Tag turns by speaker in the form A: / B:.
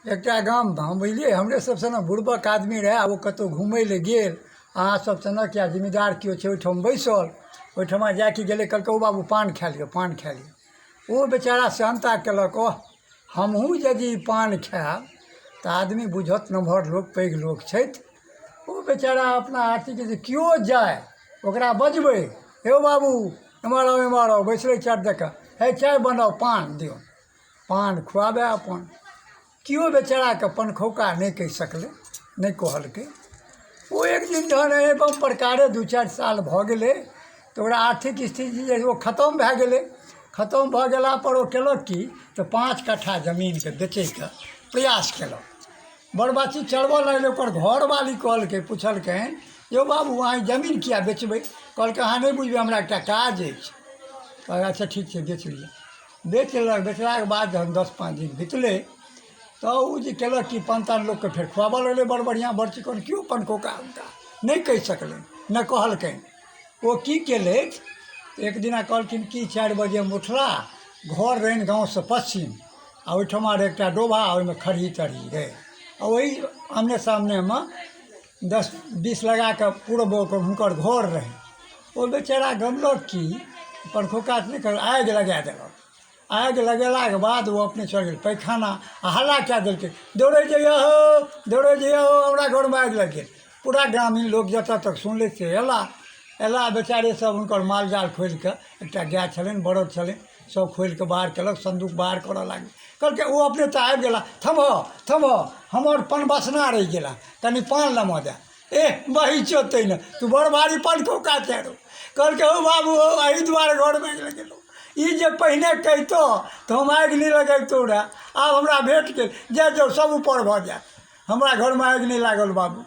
A: एकटा गाममे बुझलियै हमरे सब सनक बुड़बक आदमी रहए ओ कतहु घुमै लए गेल अहाँ सब सनक या जिम्मेदार केओ छै ओहिठाम बैसल ओहिठमा जाके गेलै कहलकै ओ बाबू पान खाए लिअ पान खाए लिअ ओ बेचारा सेहन्ता केलक ओह हमहूँ यदि पान खायब तऽ आदमी बुझत नमहर लोक पैघ लोक छथि ओ बेचारा अपना अथीके जे केओ जाय ओकरा बजबै यौ बाबू एम्हर आउ एम्हर आउ बैसलै चट दऽ कऽ हे चाय बनाउ पान दियौ पान खुआबै अपन केओ बेचाराके पनखौका नहि कहि सकलै नहि कहलकै ओ एक दिन जहन एवम प्रकारे दू चारि साल भऽ गेलै तऽ ओकरा आर्थिक स्थिति जे ओ खतम भए गेलै खतम भऽ गेलापर ओ केलक की तऽ 5 कट्ठा जमीनके बेचैके प्रयास केलक बड़ बाछी चरबऽ लगलै ओकर घरवाली कहलकै पुछलकनि यौ बाबू अहाँ ई जमीन किआ बेचबै कहलकै अहाँ नहि बुझबै हमरा एकटा काज अछि कहलकै अच्छा ठीक छै बेच लिअ बेच लेलक बेचलाके बाद जहन 10-5 दिन बितलै तऽ ओ जे केलक कि पान तान लोकके फेर खुआबऽ लगलै बड़ बढ़िआँ बड़ चिकन केओ पनखौका हुनका नहि कहि सकलनि नहि कहलकनि ओ की केलथि एक दिना कहलखिन कि 4 बजेमे उठला घर रहनि गाँवसँ पश्चिम आ ओहिठमा रहै एकटा डोभा ओहिमे खरही तरही रहै आ ओही आमने सामनेमे 10-20 लगा कऽ पूर्व हुनकर घर रहै ओ बेचारा गमलक कि पनखौका नहि कर आगि लगा देलक आगि लगेलाके बाद ओ अपने चलि गेल पैखाना आ हल्ला कए देलकै दौड़ै जइयौ हौ दौड़ै जइयौ हौ हमरा घरमे आगि लागि गेल पूरा ग्रामीण लोक जतऽ तक सुनलै से अयला अयला बेचारे सब हुनकर माल जाल खोलि कऽ एकटा गाय छलनि बरद छलनि सब खोलि कऽ बाहर केलक सन्दूक बाहर करऽ लागल कहलकै ओ अपने तऽ आबि गेला थम्हऽ थम्हऽ हमर पनबसना रहि गेला कनि पान लेमऽ दए एह बही चोतै ने तू बड़ भारी पनखौका छै रौ कहलकै हौ बाबू हौ एहि दुआरे घरमे आगि लगेलहुँ ई जे पहिने कहितौ तऽ हम आगि नहि लगैबतहुँ रहए आब हमरा भेट गेल जाए जाउ सब ऊपर भऽ जायत हमरा घरमे आगि नहि लागल बाबू।